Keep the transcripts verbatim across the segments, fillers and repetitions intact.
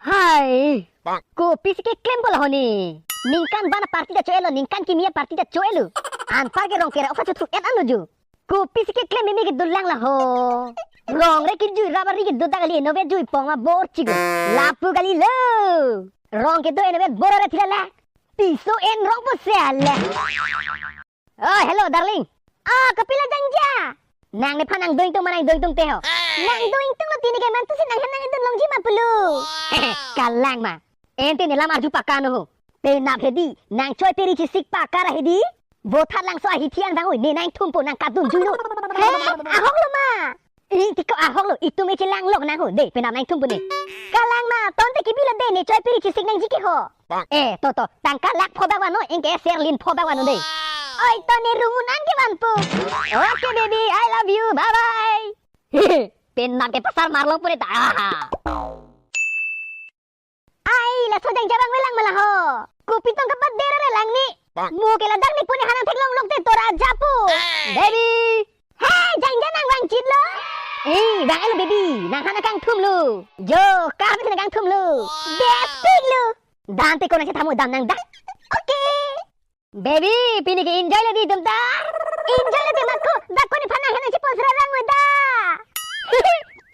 Hai. Kopisi keklem ko lahoni. Ningkan ban aparty ta cho-etlo, ningkan kimi aparty ta cho-etlo. Anparke Rongker aphan chothruk-et anlo jo. Kopisi keklem meme kedolang laho. Rongre kijui, rabari kedo ta kali, inutvet juipong ma bor chiko. Lapu kalilo. Rong kedo inutvet bor ore thila la. Piso en rong po sele. Oh, hello, darling. Ah, kopilo jangja? Nang nephan nangdo ingtung ma nangdo ingtungte ho? Nangdo ingtunglo, tini ke mantusi nanghem nangdun longji ma pulo. Kalang ma. Ente nelam arju pakano ho. Penap hedi, nang choi peri chisik pakar hedi. Bothat Langso ahithi angdang oi, ne nangthumpo, nang kadun juilo. He, ahoklo ma. Ih, tiko ahoklo, itum echelang lok nang ho, de, penap nangthumpo ne. Kalang ma, tangte kibilo de, ne choi peri chisik nangji ke ho. Eh, to, to, tangka lakh pho bak vannon, ingke ser lin pho bak vannon de. Oi, to ne rungun an ke vanpo. Okay, baby, I love you, bye bye. Penap ke pasar marlong pune ta. Aha. Ai, laso jangja abang melang ma laho. Kopi tong kapat dera re lang ni. Mo ke ladak ni pune hanang theklong lok te tora japo. Baby. He, jangja nang vangchitlo. Eh, vang-etlo baby. Nang hanang kangthumlo. Jo, kap nang kangthumlo. Best thinglo. Dante ko nang si thamu dam nang da. Okay. Baby, pini ke enjoy lo di itum ta. Enjoy lo di mako, dak ko nephan nang hanang chepon sera rang da.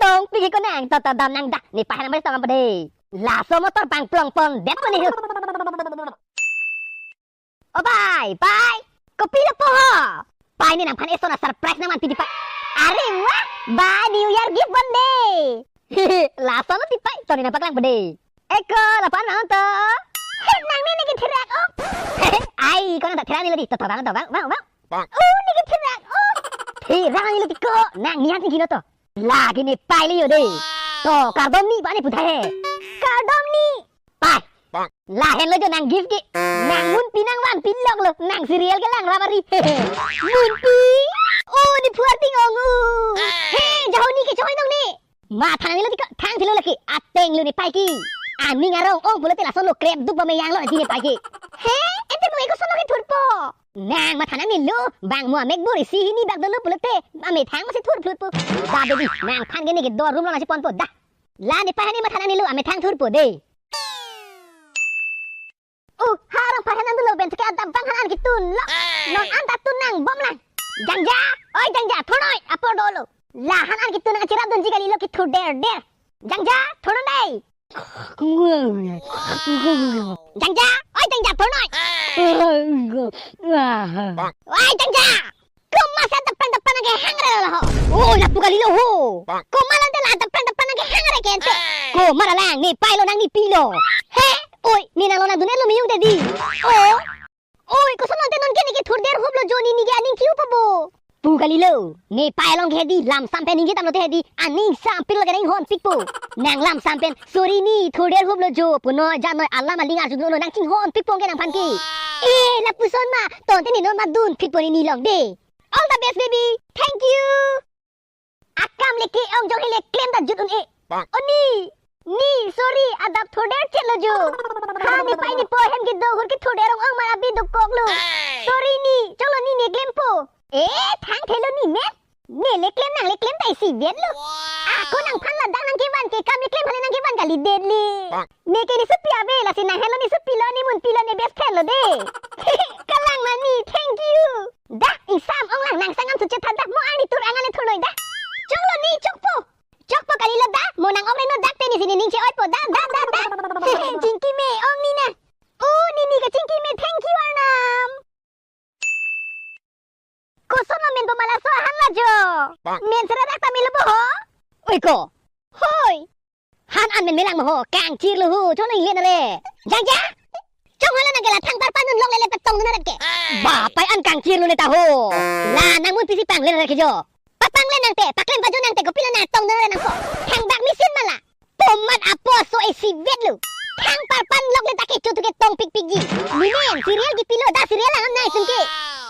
Tongpik ko nang, to to dam nang da. Nepei hanang bas tong apa de. Laso motor pangplong pon det ko ne. O pai, pai. Kopilo po ho? Pai ne nangphan eson a-surprise nangvanpi di pai. Are wah, bai New Year gift bon de. Laso lo ti pai, to ne nangpaklang po de. Eko, lapu-an vang to. He, nang ne ne ke therak o. Ai, ko nang ta therak ni lo di. To, to, vang to, vang, vang, vang. O, ne ke therak o. Therak ni lo di ko. Nang nihan sing kino to. Lagi ne pai liyo de. To, kardom ni ba ne puthai he. Kardom ni. Pai. Lahenlo jo nang gift ke. Nang munpi nangvanpi lok lo. Nang serial kelang rabari. Munpi. O, ne phuar ting ong u. He, jahoni ke chohoi nong ne. Matha nang nilo tiko, thangthelo lake, ateng lo nepei ke. Aning arong ong pulote lason lo krep duk ba meyang lo di nepei ke. He, ente mo eko sono ke thurpo. Nang matha nang nilo, bang mo amek bor isi hini bak dolo pulote, amethang masi thur phlutpo. Da baby, nangphan ke ne ke do room lo nangcheponpo da. La nepei hani matha nang nilo, amethang thurpo de. Uh, harong pahai nangdunlo pen seke adap bang han an ketun lo. Hey! Non an ta tun nangbom lang. Jangja, oi Jangja, thurnoi, apor dolo. La han an ketun nang cherap dunji kalilo kethur der der. Jangja, thurnon dei. Jangja, oi Jangja, thurnoi. Oi Jangja. Komat si adap pran adap pran nangkehang re lo ho. Oh, lapu kalilo ho. Komat lante la adap pran adap pran nangkehang re ke ente. Komat alang, nepei lo nang nepilo. He, oi, ne nang lo nangdun-etlo meyung te di. Oh. Oi, koson lante non ke ne kethur der hup lo jo, ne ne ke aning kiu pa bo. Pu kalilo. Nepei along ke di, lamsam pen ningje tamlo te di. Aning sampil lo ke nang honpikpo. Nang lamsam pen, sorry ni, thur der hup lo jo. Punoi, janoi, alam aling arjun lo nang chinghonpikpo ke nangphan ke. Eh, lapuson ma, tangte ne non ma dunphitpo ne ne along de. All the best, baby. Thank you. Akam leke ong jong hele klem ta jut un-e. O ni, ni, sorry, adap thur der chet lo jo. Ha, nepei nepo ahem kedo ahut kethur der ong ong mar abi dokok lo. Sorry ni, choklo ni ne klempo. Eh, thangthelo ni me. Ne le klem nang le klem ta isivet lo. Ako nangphan ladak nangkevan ke kam le klem hale nangkevan kalidet le. Ne ke ne sopi ave lasi nang helo ne sopi lo ne munpi lo ne best friend lo de. Kalang ma ni, thank you. Da, ingsam ong lang nang sangam suchet tha da mo ang ne thur ang ale thurnoi da. Choklo ne chokpo. Chokpo kalilo da, mo nang ong reno dak te ne si ne ning che-oipo da, da, da, da. Chingki me ong ne na. O ne ne kachingki me, thank you Arnam. Koson amen bo ma laso ahan la jo. Bang. Men sera dak ta melo bo ho. Oi ko. Hoi. Han an men melang mo ho. Kangchir lo hu. Chon ing len re. Jangja. Chong hala nang ke la thang parpan dun longle le patong dun ret ke. Bapai an kangchir lo ne ta ho. La nang munpi si panglen re ke jo. Papanglen nangte. Paklem pajo nangte. Kopilo nang tong dun re nangpo. Thangbak mesen ma la. Komat apo so isivet lo. Thang parpan lok le ta ke chotu ke tongpikpik ji. Nemen serial kipilo da serial angam nai sung ke.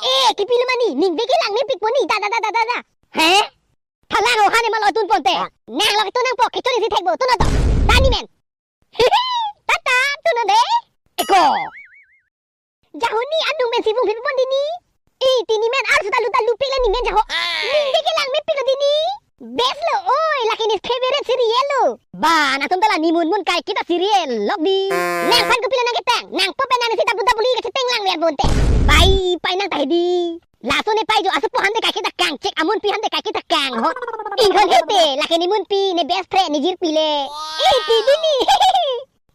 Eh, kipilo ma ne, ning beke lang mepikpo ne, da, da, da, da, da, da. He? Thalang ho hane ma lo tunponte. Nang lo tun nangpo, kecho ne si thekbo, tun ato. Da nemen. Tata, tun ade. Eko. Jahoni anung men si vung phit pon di ne. Eh, ti nemen arsu ta lu ta lupik le nemen jaho. Ning beke lang mepik lo di ne. Best lo, oi, lake ne favorite serial lo. Ba, nangtum ta la ne mun mun kaiketa serial lok di. Nangphan kopilo nangketang, nangpo pen nang sita buta buli kacheteng lang ver bonte. Bai, pai nang ta hedi. Laso nepei jo asupo hande kaiketa kangchek, amunpi hande kaiketa kanghon. Inghon hete, lake ne munpi, ne best friend, ne jirpi le. Eh, ti di ni.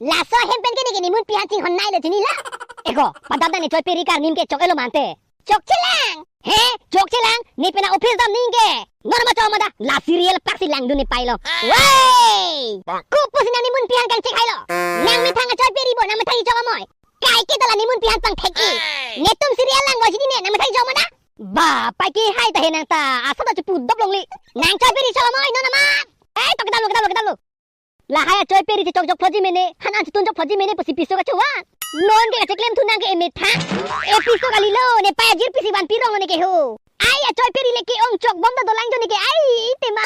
Laso hem pen ke ne ke ne munpi han chinghon nai lo chini la. Eko, padam ta ne Choiperi karnim ke chok-et lo mante. Chokchelang. He, chokchelang, ne pen a-office dam ning ke. Non ma chok ma da, la serial pak si langdun nepei lo. Wei! Kopusi nang ne munpi han kangchek hai lo. Nang methang a-Choiperi bo, nang methang chok amoi. Kaiketa la ne munpi han pangthek-i. Netum serial lang bo chini ne, nang methang chok ma da. Ba, pai ke hai ta he nang ta, asa ta chepu dop longle. Nang Choiperi chok amoi, non ma. Eh, tok kedam lo, kedam lo, kedam lo. Lahai a-Choiperi chechok jok phoji mene, han an chetun jok phoji mene pusi piso kachovan. Non ke kacheklem thu nang ke emethang. Episo kalilo, nepei ajirpi si vanpi rong lo ne ke ho. Ai a-Choiperi le ke-ong chok bom ta dolang jo ne ke ai tema.